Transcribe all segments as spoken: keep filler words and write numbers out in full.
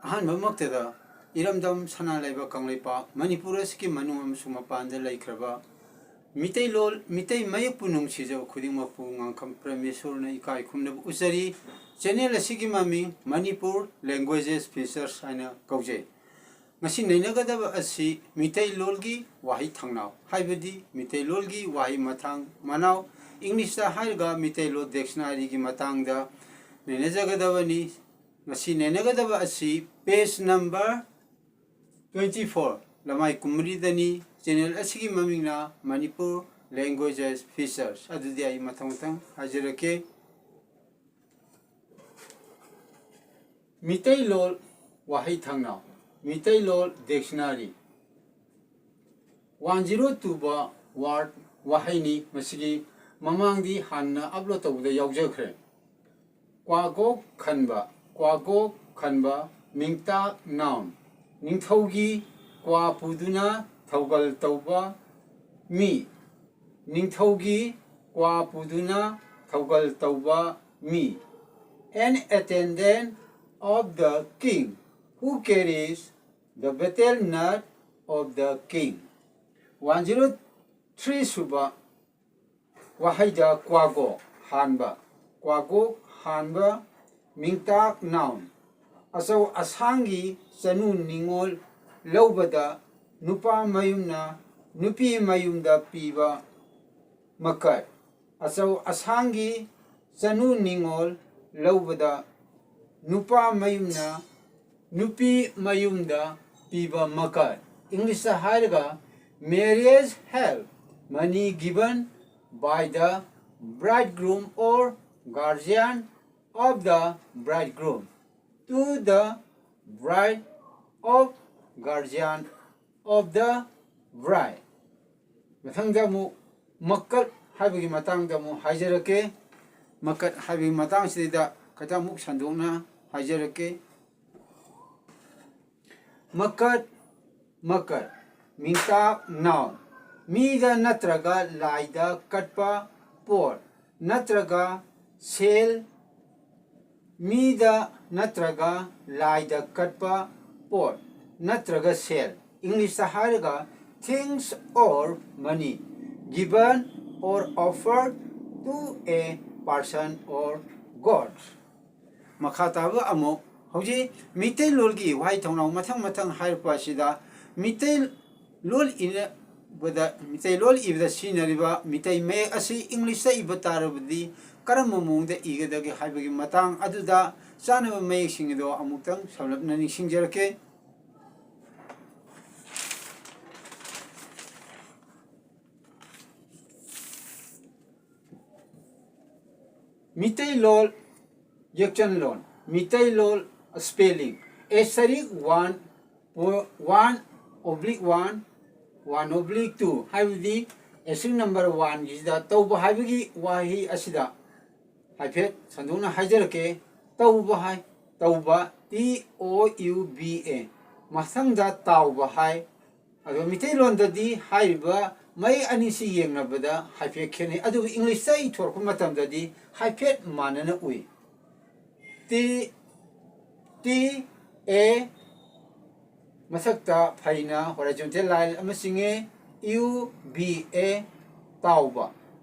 ꯑꯍꯥꯟꯕꯃꯛꯇꯗ ꯏꯔꯝꯗꯝ ꯁꯅꯥ ꯂꯩꯕꯥꯛ ꯀꯪꯂꯩꯄꯥꯛ ꯃꯅꯤꯄꯨꯔ ꯑꯁꯤꯒꯤ ꯃꯅꯨꯡ ꯑꯃꯁꯨꯡ ꯃꯄꯥꯟꯗ ꯂꯩꯈ꯭ꯔꯕ ꯃꯤꯇꯩꯂꯣꯟ, ꯃꯤꯇꯩ ꯃꯌꯦꯛꯄꯨ ꯅꯨꯡꯁꯤꯖꯕ ꯈꯨꯗꯤꯡꯃꯛꯄꯨ ꯉꯥꯡꯈꯝ ꯄ꯭ꯔꯃꯦꯁꯣꯔꯅ ꯏꯀꯥꯏ ꯈꯨꯝꯅꯕ ꯎꯠꯆꯔꯤ꯫ Channel ꯑꯁꯤꯒꯤ ꯃꯃꯤꯡ Manipur Languages Features ꯍꯥꯏꯅ ꯀꯧꯖꯩ꯫ ꯉꯁꯤ ꯅꯩꯅꯒꯗꯕ ꯑꯁꯤ ꯃꯤꯇꯩꯂꯣꯟꯒꯤ ꯋꯥꯍꯩ ꯊꯥꯡꯅꯥꯎ, ꯍꯥꯏꯕꯗꯤ ꯃꯤꯇꯩꯂꯣꯟꯒꯤ ꯋꯥꯍꯩ ꯃꯊꯥꯡ ꯃꯅꯥꯎ, English ꯇ ꯍꯥꯏꯔꯒ ꯃꯤꯇꯩꯂꯣꯟ dictionary ꯒꯤ ꯃꯇꯥꯡꯗ ꯅꯩꯅꯖꯒꯗꯕꯅꯤ꯫ ꯉꯁꯤ ꯅꯩꯅꯒꯗꯕ ꯑꯁꯤ page number twenty four, ꯂꯃꯥꯏ ꯀꯨꯟꯃꯔꯤꯗꯅꯤ꯫ Channel ꯑꯁꯤꯒꯤ ꯃꯃꯤꯡꯅ Manipur Languages Features꯫ ꯑꯗꯨꯗꯤ ꯑꯩ ꯃꯊꯪ ꯃꯊꯪ ꯍꯥꯏꯖꯔꯛꯀꯦ꯫ ꯃꯤꯇꯩꯂꯣꯟ ꯋꯥꯍꯩ ꯊꯥꯡꯅꯥꯎ, Meiteilon dictionary, one zero two ꯕ word ꯋꯥꯍꯩꯅꯤ꯫ ꯃꯁꯤꯒꯤ ꯃꯃꯥꯡꯗꯤ ꯍꯥꯟꯅ upload ꯇꯧꯕꯗ ꯌꯥꯎꯖꯈ꯭ꯔꯦ꯫ ꯀ꯭ꯋꯥꯒꯣꯛ ꯈꯟꯕ, ꯀ꯭ꯋꯥꯒꯣꯛ ꯈꯟꯕ, ꯃꯤꯡꯇꯥꯛ noun, ꯅꯤꯡꯊꯧꯒꯤ ꯀ꯭ꯋꯥ ꯄꯨꯗꯨꯅ ꯊꯧꯒꯜ ꯇꯧꯕ ꯃꯤ꯫ ꯅꯤꯡꯊꯧꯒꯤ ꯀ꯭ꯋꯥ ꯄꯨꯗꯨꯅ ꯊꯧꯒꯜ ꯇꯧꯕ ꯃꯤ꯫ An attendant of the king who carries the betel nut of the king. One zero three ꯁꯨꯕ ꯋꯥꯍꯩꯗ ꯀ꯭ꯋꯥꯒꯣꯛ ꯍꯥꯟꯕ, ꯀ꯭ꯋꯥꯒꯣꯛ ꯍꯥꯟꯕ, ꯃꯤꯡꯇꯥꯛ noun, ꯑꯆꯧ ꯑꯁꯥꯡꯒꯤ ꯆꯅꯨ ꯅꯤꯉꯣꯜ ꯂꯧꯕꯗ ꯅꯨꯄꯥ ꯃꯌꯨꯝꯅ ꯅꯨꯄꯤ ꯃꯌꯨꯝꯗ ꯄꯤꯕ ꯃꯀꯠ꯫ ꯑꯆꯧ ꯑꯁꯥꯡꯒꯤ ꯆꯅꯨ ꯅꯤꯉꯣꯜ ꯂꯧꯕꯗ ꯅꯨꯄꯥ ꯃꯌꯨꯝꯅ ꯅꯨꯄꯤ ꯃꯌꯨꯝꯗ ꯄꯤꯕ ꯃꯀꯠ꯫ English ꯇ ꯍꯥꯏꯔꯒ, marriage help, money given by the bridegroom or guardian of the bridegroom to the bride of guardian of the bride. ꯃꯊꯪꯗ ꯑꯃꯨꯛ ꯃꯀꯠ ꯍꯥꯏꯕꯒꯤ ꯃꯇꯥꯡꯗ ꯑꯃꯨꯛ ꯍꯥꯏꯖꯔꯛꯀꯦ꯫ ꯃꯀꯠ ꯍꯥꯏꯕꯒꯤ ꯃꯇꯥꯡꯁꯤꯗ ꯈꯤꯇꯪ ꯑꯃꯨꯛ ꯁꯟꯗꯣꯛꯅ ꯍꯥꯏꯖꯔꯛꯀꯦ꯫ ꯃꯀꯠ, ꯃꯀꯠ, ꯃꯤꯡꯇꯥꯛ noun, ꯃꯤꯗ ꯅꯠꯇ꯭ꯔꯒ ꯂꯥꯏꯗ ꯀꯠꯄ ꯄꯣꯠ ꯅꯠꯇ꯭ꯔꯒ ꯁꯦꯜ, ꯃꯤꯗ ꯅꯠꯇ꯭ꯔꯒ ꯂꯥꯏꯗ ꯀꯠꯄ ꯄꯣꯠ ꯅꯠꯇ꯭ꯔꯒ ꯁꯦꯜ, ꯏꯪꯂꯤꯁꯇ ꯍꯥꯏꯔꯒ things or money given or offered to a person or god꯫ ꯃꯈꯥ ꯇꯥꯕ ꯑꯃꯨꯛ ꯍꯧꯖꯤꯛ ꯃꯤꯇꯩꯂꯣꯟꯒꯤ ꯋꯥꯍꯩ ꯊꯧꯅꯥꯎ ꯃꯊꯪ ꯃꯊꯪ ꯍꯥꯏꯔꯛꯄ ꯑꯁꯤꯗ ꯃꯤꯇꯩ ꯂꯣꯜ ꯏꯕꯗ, ꯃꯤꯇꯩꯂꯣꯟ ꯏꯕꯗ ꯁꯤꯖꯤꯟꯅꯔꯤꯕ ꯃꯤꯇꯩ ꯃꯌꯦꯛ ꯑꯁꯤ ꯏꯪꯂꯤꯁꯇ ꯏꯕ ꯇꯥꯔꯕꯗꯤ ꯀꯔꯝꯕ ꯃꯑꯣꯡꯗ ꯏꯒꯗꯒꯦ ꯍꯥꯏꯕꯒꯤ ꯃꯇꯥꯡ ꯑꯗꯨꯗ ꯆꯥꯅꯕ ꯃꯌꯦꯛꯁꯤꯡ ꯑꯗꯣ ꯑꯃꯨꯛꯇꯪ ꯁꯝꯂꯞꯅ ꯅꯤꯡꯁꯤꯡꯖꯔꯛꯀꯦ꯫ Meiteilon ꯌꯦꯛꯆꯟꯂꯣꯟ, Meiteilon spelling, asterisk one, one oblique one, one oblique two ꯍꯥꯏꯕꯗꯤ asterisk number one ꯒꯤꯁꯤꯗ ꯇꯧꯕ ꯍꯥꯏꯕꯒꯤ ꯋꯥꯍꯩ ꯑꯁꯤꯗ ꯍꯥꯏꯐꯦꯠ ꯁꯟꯗꯣꯛꯅ ꯍꯥꯏꯖꯔꯛꯀꯦ꯫ ꯇꯧꯕ ꯍꯥꯏ, ꯇꯧꯕ, T O U B A, ꯃꯊꯪꯗ ꯇꯥꯎꯕ ꯍꯥꯏ꯫ ꯑꯗꯣ ꯃꯤꯇꯩꯂꯣꯟꯗꯗꯤ ꯍꯥꯏꯔꯤꯕ ꯃꯌꯦꯛ ꯑꯅꯤꯁꯤ ꯌꯦꯡꯅꯕꯗ ꯍꯥꯏꯐꯦꯠ ꯈꯦꯠꯅꯩ, ꯑꯗꯨꯕꯨ ꯏꯪꯂꯤꯁꯇ ꯏꯊꯣꯔꯛꯄ ꯃꯇꯝꯗꯗꯤ ꯍꯥꯏꯐꯦꯠ ꯃꯥꯟꯅꯅ ꯎꯏ꯫ ꯇꯤ, ꯇꯤ ꯑꯦ ꯃꯊꯛꯇ ꯐꯩꯅ horizontal line ꯑꯃ ꯆꯤꯡꯉꯦ, ꯌꯨ ꯕꯤ ꯑꯦ ꯇꯥꯎꯕ,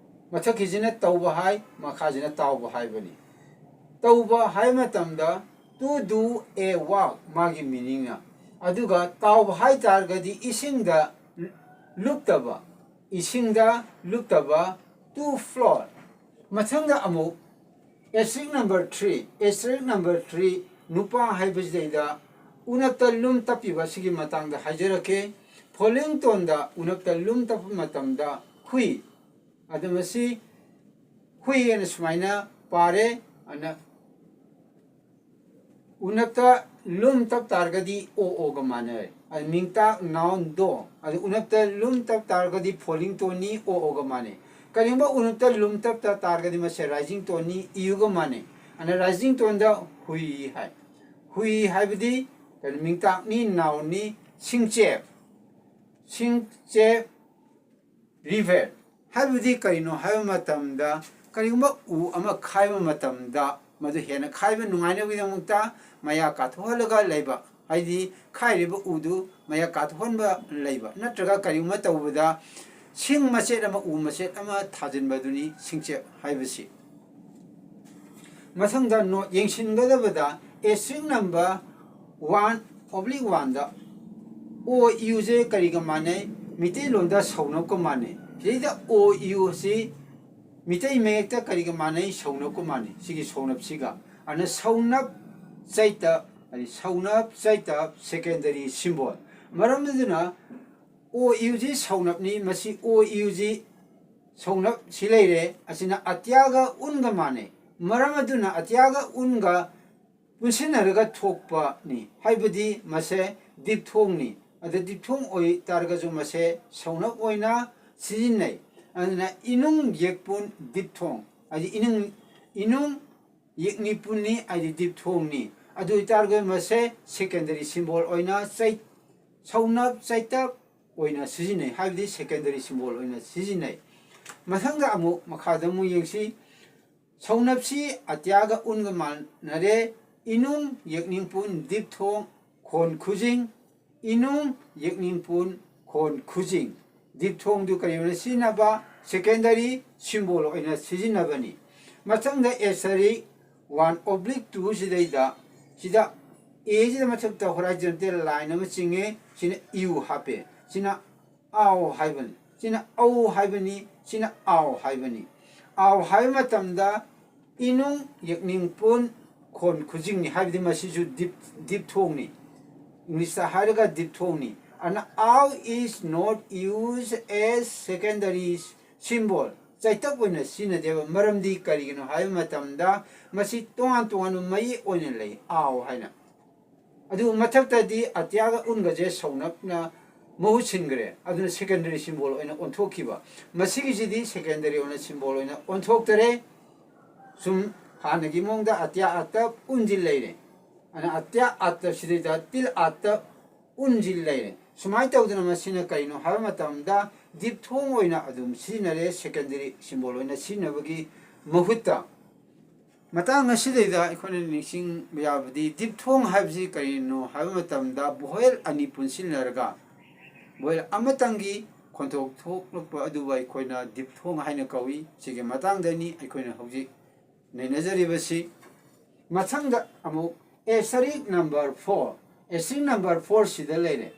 ꯃꯊꯛꯀꯤꯁꯤꯅ ꯇꯧꯕ ꯍꯥꯏ, ꯃꯈꯥꯁꯤꯅ ꯇꯥꯎꯕ ꯍꯥꯏꯕꯅꯤ꯫ ꯇꯧꯕ ꯍꯥꯏꯕ ꯃꯇꯝꯗ to do a work ꯃꯥꯒꯤ meaningꯅ, ꯑꯗꯨꯒ ꯇꯥꯎꯕ ꯍꯥꯏ ꯇꯥꯔꯒꯗꯤ ꯏꯁꯤꯡꯗ ꯂꯨꯞꯇꯕ, ꯏꯁꯤꯡꯗ ꯂꯨꯞꯇꯕ, to float꯫ ꯃꯊꯪꯗ ꯑꯃꯨꯛ asterisk number three, asterisk number three, ꯅꯨꯄꯥ ꯍꯥꯏꯕꯁꯤꯗꯩꯗ ꯎꯅꯞꯇ ꯂꯨꯝ ꯇꯞꯄꯤꯕ ꯑꯁꯤꯒꯤ ꯃꯇꯥꯡꯗ ꯍꯥꯏꯖꯔꯛꯀꯦ꯫ Falling toneꯗ ꯎꯅꯞꯇ ꯂꯨꯝ ꯇꯞꯄ ꯃꯇꯝꯗ ꯍꯨꯏ, ꯑꯗꯨ ꯃꯁꯤ ꯍꯨꯏ ꯍꯥꯏꯅ ꯁꯨꯃꯥꯏꯅ ꯄꯥꯔꯦ꯫ ꯑꯗꯨꯅ ꯎꯅꯞꯇ ꯂꯨꯝ ꯇꯞ ꯇꯥꯔꯒꯗꯤ ꯑꯣ ꯑꯣꯒ ꯃꯥꯟꯅꯔꯦ꯫ ꯑꯗꯨ ꯃꯤꯡꯇꯥꯛ noun do꯫ ꯑꯗꯨ ꯎꯅꯞꯇ ꯂꯨꯝ ꯇꯞ ꯇꯥꯔꯒꯗꯤ falling toneꯅꯤ, ꯑꯣ ꯑꯣꯒ ꯃꯥꯟꯅꯩ꯫ ꯀꯔꯤꯒꯨꯝꯕ ꯎꯅꯞꯇ ꯂꯨꯝ ꯇꯞ ꯇꯥ ꯇꯥꯔꯒꯗꯤ ꯃꯁꯤ rising toneꯅꯤ, ꯏꯌꯨꯒ ꯃꯥꯟꯅꯩ꯫ ꯑꯗꯨꯅ rising toneꯗ ꯍꯨꯏ ꯍꯥꯏ꯫ ꯍꯨꯏ ꯍꯥꯏꯕꯗꯤ ꯀꯩꯅꯣ, ꯃꯤꯡꯇꯥꯛꯅꯤ, nounꯅꯤ, ꯁꯤꯡꯆꯦꯞ꯫ ꯁꯤꯡꯆꯦꯞ river ꯍꯥꯏꯕꯗꯤ ꯀꯔꯤꯅꯣ ꯍꯥꯏꯕ ꯃꯇꯝꯗ, ꯀꯔꯤꯒꯨꯝꯕ ꯎ ꯑꯃ ꯈꯥꯏꯕ ꯃꯇꯝꯗ ꯃꯗꯨ ꯍꯦꯟꯅ ꯈꯥꯏꯕ ꯅꯨꯡꯉꯥꯏꯅꯕꯒꯤꯗꯃꯛꯇ ꯃꯌꯥ ꯀꯥꯊꯣꯛꯍꯜꯂꯒ ꯂꯩꯕ, ꯍꯥꯏꯗꯤ ꯈꯥꯏꯔꯤꯕ ꯎꯗꯨ ꯃꯌꯥ ꯀꯥꯊꯣꯛꯍꯟꯕ ꯂꯩꯕ, ꯅꯠꯇ꯭ꯔꯒ ꯀꯔꯤꯒꯨꯝꯕ ꯇꯧꯕꯗ ꯁꯤꯡ ꯃꯆꯦꯠ ꯑꯃ ꯎ ꯃꯆꯦꯠ ꯑꯃ ꯊꯥꯖꯤꯟꯕꯗꯨꯅꯤ ꯁꯤꯡꯆꯦꯞ ꯍꯥꯏꯕꯁꯤ꯫ ꯃꯊꯪꯗ ꯅꯣꯠ ꯌꯦꯡꯁꯤꯟꯒꯗꯕꯗ ꯑꯦꯁꯇ꯭ꯔꯤꯛ ꯅꯝꯕꯔ ꯋꯥꯟ ꯑꯣꯕ꯭ꯂꯤꯛ ꯋꯥꯟꯗ ꯑꯣ ꯌꯨꯁꯦ ꯀꯔꯤꯒ ꯃꯥꯟꯅꯩ? ꯃꯤꯇꯩꯂꯣꯟꯗ ꯁꯧꯅꯞꯀ ꯃꯥꯟꯅꯩ꯫ ꯁꯤꯗꯩꯗ ꯑꯣ ꯌꯨ ꯑꯁꯤ ꯃꯤꯇꯩ ꯃꯌꯦꯛꯇ ꯀꯔꯤꯒ ꯃꯥꯟꯅꯩ? ꯁꯧꯅꯞꯀ ꯃꯥꯟꯅꯩ꯫ ꯁꯤꯒꯤ ꯁꯧꯅꯞꯁꯤꯒ꯫ ꯑꯗꯨꯅ ꯁꯧꯅꯞ ꯆꯩꯇꯞ, ꯍꯥꯏꯗꯤ ꯁꯧꯅꯞ ꯆꯩꯇꯞ ꯁꯦꯀꯦꯟꯗꯔꯤ ꯁꯤꯝꯕꯣꯜ꯫ ꯃꯔꯝ ꯑꯗꯨꯅ ꯑꯣ ꯌꯨ ꯖꯤ ꯁꯧꯅꯞꯅꯤ꯫ ꯃꯁꯤ ꯑꯣ ꯌꯨ ꯖꯤ ꯁꯧꯅꯞ ꯁꯤ ꯂꯩꯔꯦ꯫ ꯑꯁꯤꯅ ꯑꯇ꯭ꯌꯥꯒ ꯎꯟꯒ ꯃꯥꯟꯅꯩ꯫ ꯃꯔꯝ ꯑꯗꯨꯅ ꯑꯇ꯭ꯌꯥꯒ ꯎꯟꯒ ꯄꯨꯟꯁꯤꯟꯅꯔꯒ ꯊꯣꯛꯄꯅꯤ꯫ ꯍꯥꯏꯕꯗꯤ ꯃꯁꯦ ꯗꯤꯞꯊꯣꯡꯅꯤ꯫ ꯑꯗ ꯗꯤꯞꯊꯣꯡ ꯑꯣꯏ ꯇꯥꯔꯒꯁꯨ ꯃꯁꯦ ꯁꯧꯅꯞ ꯑꯣꯏꯅ ꯁꯤꯖꯤꯟꯅꯩ꯫ ꯑꯗꯨꯅ ꯏꯅꯨꯡ ꯌꯦꯛꯄꯨꯟ ꯗꯤꯞꯊꯣꯡ, ꯍꯥꯏꯗꯤ ꯏꯅꯨꯡ, ꯏꯅꯨꯡ ꯌꯦꯛꯅꯤꯄꯨꯟꯅꯤ, ꯍꯥꯏꯗꯤ ꯗꯤꯞꯊꯣꯡꯅꯤ꯫ ꯑꯗꯨ ꯑꯣꯏꯇꯥꯔꯒꯗꯤ ꯃꯁꯦ ꯁꯦꯀꯦꯟꯗꯔꯤ ꯁꯤꯝꯕꯣꯜ ꯑꯣꯏꯅ ꯆꯩ-, ꯁꯧꯅꯞ ꯆꯩꯇꯞ ꯑꯣꯏꯅ ꯁꯤꯖꯤꯟꯅꯩ, ꯍꯥꯏꯕꯗꯤ ꯁꯦꯀꯦꯟꯗꯔꯤ ꯁꯤꯝꯕꯣꯜ ꯑꯣꯏꯅ ꯁꯤꯖꯤꯟꯅꯩ꯫ ꯃꯊꯪꯗ ꯑꯃꯨꯛ ꯃꯈꯥꯗ ꯑꯃꯨꯛ ꯌꯦꯡꯁꯤ꯫ ꯁꯧꯅꯞꯁꯤ ꯑꯇ꯭ꯌꯥꯒ ꯎꯟꯒ ꯃꯥꯟꯅꯔꯦ꯫ ꯏꯅꯨꯡ ꯌꯦꯛꯅꯤꯡꯄꯨꯟ ꯗꯤꯞꯊꯣꯡ ꯈꯣꯟ ꯈꯨꯖꯤꯡ, ꯏꯅꯨꯡ ꯌꯦꯛꯅꯤꯡꯄꯨꯟ ꯈꯣꯟ ꯈꯨꯖꯤꯡ꯫ ꯗꯤꯞꯊꯣꯡꯗꯨ ꯀꯔꯤ ꯑꯣꯏꯅ ꯁꯤꯖꯤꯟꯅꯕ? ꯁꯦꯀꯦꯟꯗꯔꯤ ꯁꯤꯝꯕꯣꯜ ꯑꯣꯏꯅ ꯁꯤꯖꯤꯟꯅꯕꯅꯤ꯫ ꯃꯊꯪꯗ ꯑꯦꯁꯇ꯭ꯔꯤꯛ ꯋꯥꯟ ꯑꯣꯕ꯭ꯂꯤꯛ ꯇꯨ ꯁꯤꯗꯩꯗ, ꯁꯤꯗ ꯑꯦꯁꯤꯗ ꯃꯊꯛꯇ ꯍꯣꯔꯥꯏꯖꯣꯟꯇꯦꯜ ꯂꯥꯏꯟ ꯑꯃ ꯆꯤꯡꯉꯦ꯫ ꯁꯤꯅ ꯏꯎ ꯍꯥꯞꯄꯦ꯫ ꯁꯤꯅ ꯑꯥꯎ ꯍꯥꯏꯕꯅꯤ꯫ ꯁꯤꯅ ꯑꯧ ꯍꯥꯏꯕꯅꯤ꯫ ꯁꯤꯅ ꯑꯥꯎ ꯍꯥꯏꯕꯅꯤ꯫ ꯑꯥꯎ ꯍꯥꯏꯕ ꯃꯇꯝꯗ ꯏꯅꯨꯡ ꯌꯦꯛꯅꯤꯡꯄꯨꯟ ꯈꯣꯟ ꯈꯨꯖꯤꯡꯅꯤ, ꯍꯥꯏꯕꯗꯤ ꯃꯁꯤꯁꯨ ꯗꯤꯞ, ꯗꯤꯞꯊꯣꯡꯅꯤ꯫ ꯏꯪꯂꯤꯁꯇ ꯍꯥꯏꯔꯒ ꯗꯤꯞꯊꯣꯡꯅꯤ꯫ ꯑꯗꯨꯅ ꯑꯥꯎ is not used as secondary symbol, ꯆꯩꯇꯞ ꯑꯣꯏꯅ ꯁꯤꯖꯤꯟꯅꯗꯦꯕ꯫ ꯃꯔꯝꯗꯤ ꯀꯔꯤꯒꯤꯅꯣ ꯍꯥꯏꯕ ꯃꯇꯝꯗ ꯃꯁꯤ ꯇꯣꯉꯥꯟ ꯇꯣꯉꯥꯟꯕ ꯃꯌꯦꯛ ꯑꯣꯏꯅ ꯂꯩ, ꯑꯥꯎ ꯍꯥꯏꯅ꯫ ꯑꯗꯨ ꯃꯊꯛꯇꯗꯤ ꯑꯇ꯭ꯌꯥꯒ ꯎꯟꯒꯁꯦ ꯁꯧꯅꯞꯅ ꯃꯍꯨꯠ ꯁꯤꯟꯈ꯭ꯔꯦ꯫ ꯑꯗꯨꯅ ꯁꯦꯀꯦꯟꯗꯔꯤ ꯁꯤꯝꯕꯣꯜ ꯑꯣꯏꯅ ꯑꯣꯟꯊꯣꯛꯈꯤꯕ꯫ ꯃꯁꯤꯒꯤꯁꯤꯗꯤ ꯁꯦꯀꯦꯟꯗꯔꯤ ꯑꯣꯏꯅ ꯁꯤꯝꯕꯣꯜ ꯑꯣꯏꯅ ꯑꯣꯟꯊꯣꯛꯇꯔꯦ꯫ ꯁꯨꯝ ꯍꯥꯟꯅꯒꯤ ꯃꯑꯣꯡꯗ ꯑꯇ꯭ꯌꯥ ꯑꯇꯞ ꯎꯟꯁꯤ ꯂꯩꯔꯦ꯫ ꯑꯗꯨꯅ ꯑꯇ꯭ꯌꯥ ꯑꯇꯞꯁꯤꯗꯩꯗ ꯇꯤꯜ ꯑꯇꯞ ꯎꯟꯁꯤ ꯂꯩꯔꯦ꯫ ꯁꯨꯃꯥꯏꯅ ꯇꯧꯗꯅ ꯃꯁꯤꯅ ꯀꯔꯤꯅꯣ ꯍꯥꯏꯕ ꯃꯇꯝꯗ ꯗꯤꯞꯊꯣꯡ ꯑꯣꯏꯅ ꯑꯗꯨꯝ ꯁꯤꯖꯤꯟꯅꯔꯦ, ꯁꯦꯀꯦꯟꯗꯔꯤ ꯁꯤꯝꯕꯣꯜ ꯑꯣꯏꯅ ꯁꯤꯖꯤꯟꯅꯕꯒꯤ ꯃꯍꯨꯠꯇ꯫ ꯃꯇꯥꯡ ꯑꯁꯤꯗꯩꯗ ꯑꯩꯈꯣꯏꯅ ꯅꯤꯡꯁꯤꯡꯕ ꯌꯥꯕꯗꯤ diphthong ꯍꯥꯏꯕꯁꯤ ꯀꯔꯤꯅꯣ ꯍꯥꯏꯕ ꯃꯇꯝꯗ vowel ꯑꯅꯤ ꯄꯨꯟꯁꯤꯟꯅꯔꯒ vowel ꯑꯃꯇꯪꯒꯤ ꯈꯣꯟꯊꯣꯛ ꯊꯣꯛꯂꯛꯄ ꯑꯗꯨꯕꯨ ꯑꯩꯈꯣꯏꯅ diphthong ꯍꯥꯏꯅ ꯀꯧꯏ꯫ ꯁꯤꯒꯤ ꯃꯇꯥꯡꯗꯅꯤ ꯑꯩꯈꯣꯏꯅ ꯍꯧꯖꯤꯛ ꯅꯩꯅꯖꯔꯤꯕꯁꯤ꯫ ꯃꯊꯪꯗ ꯑꯃꯨꯛ asterisk number four, asterisk number four ꯁꯤꯗ ꯂꯩꯔꯦ꯫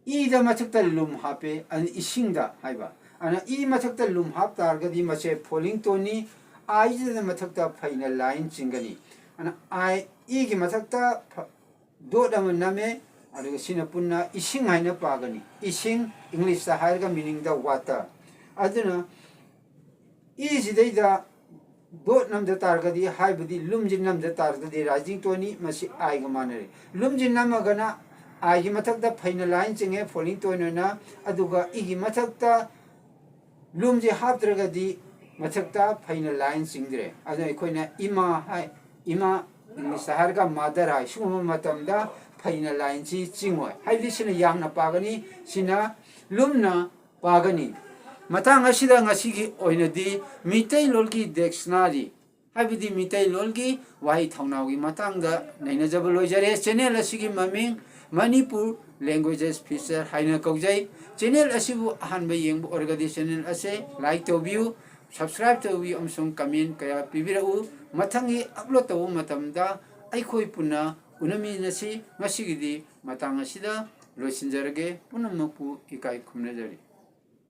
ꯏꯗ ꯃꯊꯛꯇ ꯂꯨꯝ ꯍꯥꯞꯄꯦ, ꯑꯗꯨꯅ ꯏꯁꯤꯡꯗ ꯍꯥꯏꯕ꯫ ꯑꯗꯨꯅ ꯏ ꯃꯊꯛꯇ ꯂꯨꯝ ꯍꯥꯞ ꯇꯥꯔꯒꯗꯤ ꯃꯁꯦ falling toneꯅꯤ, ꯑꯥꯏꯁꯤꯗ ꯃꯊꯛꯇ ꯐꯩꯅ line ꯆꯤꯡꯒꯅꯤ꯫ ꯑꯗꯨꯅ ꯑꯥꯏ, ꯏꯒꯤ ꯃꯊꯛꯇ ꯐ-, dot ꯑꯃ ꯅꯝꯃꯦ, ꯑꯗꯨꯒ ꯁꯤꯅ ꯄꯨꯟꯅ ꯏꯁꯤꯡ ꯍꯥꯏꯅ ꯄꯥꯒꯅꯤ꯫ ꯏꯁꯤꯡ, Englishꯇ ꯍꯥꯏꯔꯒ meaningꯗ water꯫ ꯑꯗꯨꯅ ꯏꯁꯤꯗꯩꯗ dot ꯅꯝꯗ ꯇꯥꯔꯒꯗꯤ, ꯍꯥꯏꯕꯗꯤ ꯂꯨꯝꯁꯤ ꯅꯝꯗ ꯇꯥꯔꯒꯗꯤ rising toneꯅꯤ, ꯃꯁꯤ ꯑꯥꯏꯒ ꯃꯥꯟꯅꯔꯦ꯫ ꯂꯨꯝꯁꯤ ꯅꯝꯃꯒꯅ ꯑꯥꯏꯒꯤ ꯃꯊꯛꯇ ꯐꯩꯅ line ꯆꯤꯡꯉꯦ, falling tone ꯑꯣꯏꯅ, ꯑꯗꯨꯒ ꯏꯒꯤ ꯃꯊꯛꯇ ꯂꯨꯝꯁꯤ ꯍꯥꯞꯇ꯭ꯔꯒꯗꯤ ꯃꯊꯛꯇ ꯐꯩꯅ line ꯆꯤꯡꯗ꯭ꯔꯦ꯫ ꯑꯗꯨꯅ ꯑꯩꯈꯣꯏꯅ ꯏꯃꯥ ꯍꯥꯏ, ꯏꯃꯥ, Englishꯇ ꯍꯥꯏꯔꯒ mother ꯍꯥꯏ, ꯁꯤꯒꯨꯝꯕ ꯃꯇꯝꯗ ꯐꯩꯅ lineꯁꯤ ꯆꯤꯡꯉꯣꯏ, ꯍꯥꯏꯕꯗꯤ ꯁꯤꯅ ꯌꯥꯡꯅ ꯄꯥꯒꯅꯤ, ꯁꯤꯅ ꯂꯨꯝꯅ ꯄꯥꯒꯅꯤ꯫ ꯃꯇꯥꯡ ꯑꯁꯤꯗ ꯉꯁꯤꯒꯤ ꯑꯣꯏꯅꯗꯤ ꯃꯤꯇꯩꯂꯣꯟꯒꯤ dictionary, ꯍꯥꯏꯕꯗꯤ ꯃꯤꯇꯩꯂꯣꯟꯒꯤ ꯋꯥꯍꯩ ꯊꯧꯅꯥꯎꯒꯤ ꯃꯇꯥꯡꯗ ꯅꯩꯅꯖꯕ ꯂꯣꯏꯖꯔꯦ꯫ Channel ꯑꯁꯤꯒꯤ ꯃꯃꯤꯡ Manipur Languages Feature ꯍꯥꯏꯅ ꯀꯧꯖꯩ꯫ Channel ꯑꯁꯤꯕꯨ ꯑꯍꯥꯟꯕ ꯌꯦꯡꯕ ꯑꯣꯏꯔꯒꯗꯤ channel ꯑꯁꯤ like ꯇꯧꯕꯤꯌꯨ, subscribe ꯇꯧꯕꯤꯌꯨ ꯑꯃꯁꯨꯡ comment ꯀꯌꯥ ꯄꯤꯕꯤꯔꯛꯎ꯫ ꯃꯊꯪꯒꯤ upload ꯇꯧꯕ ꯃꯇꯝꯗ ꯑꯩꯈꯣꯏ ꯄꯨꯟꯅ ꯎꯅꯃꯤꯟꯅꯁꯤ꯫ ꯉꯁꯤꯒꯤꯗꯤ ꯃꯇꯥꯡ ꯑꯁꯤꯗ ꯂꯣꯏꯁꯤꯟꯖꯔꯒꯦ꯫ ꯄꯨꯝꯅꯃꯛꯄꯨ ꯏꯀꯥꯏ ꯈꯨꯝꯅꯖꯔꯤ꯫